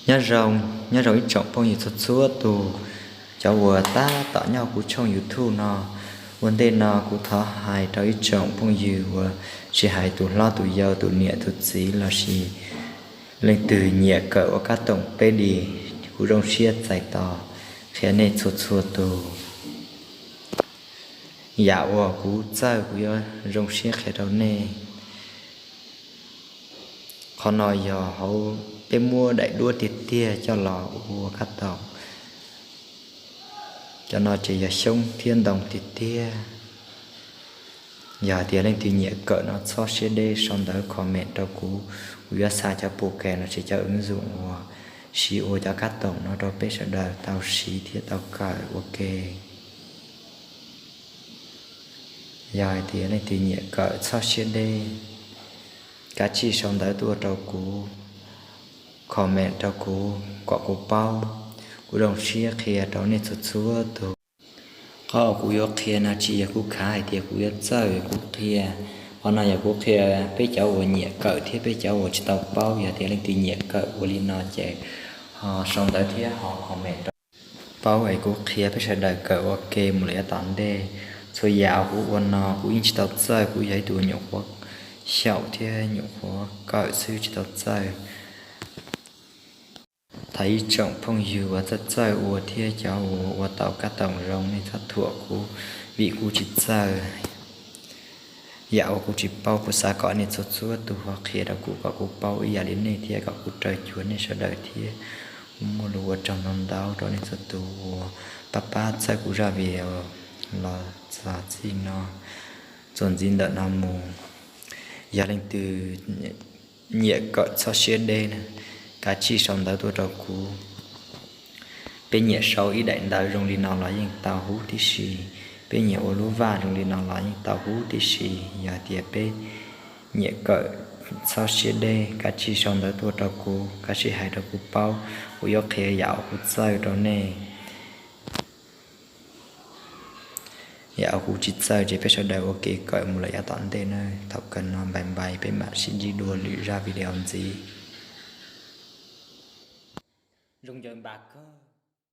Nyob zoo, nyob zoo ib tsoom phooj ywg txhua txhua tus, cov uas tab tom nyob kuv tshooj YouTube no. Ua ntej no kuv thov hais rau ib tsoom phooj ywg uas tsis hais tus hlob tus yau, tus niam tus txiv lossis leej twg nyiam kawm ua kab toom peb D, kuv zoo siab txais tos qhia nej txhua txhua tus. Yam uas kuv txawj kuv yuav zoo siab qhia rau nej. Qhov no yog hauv peb muab daim duab tiag tiag coj los ua kab toom. Cov no ces yog xyoob thiab ntoo tiag tiag. Yog hais tias leej twg nyiam kawm no txhob siab deb sau ntawv comment rau kuv, kuv yuav xa cov pus kas lossis cov ứng dụng uas siv ua cov kab toom no rau peb sawv daws tau siv thiab tau kawm ua ke. Yog hais tias leej twg nyiam kawm txhob siab deb, kav tsij sau ntawv tuaj rau kuv, comment rau kuv kom kuv paub, kuv zoo siab qhia rau nej txhua txhua tus. Qhov uas kuv yuav qhia no tsis yog kuv khav hais tias kuv yuav txawj kuv qhia. Qhov no yog kuv qhia peb cov uas nyiam kawm thiab peb cov uas tsis tau paub. Yog tias leej twg nyiam kawm ua li no ces ho sau ntawv thiab ho comment rau paub es kuv qhia peb sawv daws kawm ua ke mus lawm yav tom ntej. Txhua yam uas kuv ua no kuv yeej tsis tau txawj, kuv yog ib tug nyuam qhuav xyaum thiab nyuam qhuav kawm xwb tsis tau txawj. Thov ib tsoom phooj ywg uas txawj txawj ua thiab cov uas ua tau kab toom zoo nej txhob thuam kuv vim kuv tsis txawj. Yam uas kuv tsis paub kuv xav kom nej txhua txhua tus ho qhia rau kuv kom kuv paub ib yam li nej thiab kom kuv raws cuag nej sawv daws thiab. Kuv muaj lus ua tsaug ntau ntau rau nej txhua tus uas pab pab txhawb kuv zaj video los txog txij no, txuas ntxiv ntawm no mus. Yog leej twg nyiam kawm txhob siab deb na, kav tsij sau ntawv tuaj rau kuv. Peb nyiam sau ib daim ntawv zoo li no los yeej tau huv tib si, peb nyiam ua lub vaj zoo li no los yeej tau huv tib si. Yog tias peb nyiam kawm txhob siab deb, kav tsij sau ntawv tuaj rau kuv, kav tsij hais rau kuv paub, kuv yuav qhia yam uas kuv txawj rau nej. Yam uas kuv tsis txawj ces peb sawv daws ua ke kawm mus lawm yav tom ntej na. Thaum kawg no bye bye, peb mam sib ntsib dua lwm zaj video ntxiv. Zoo ncaws npas kawg.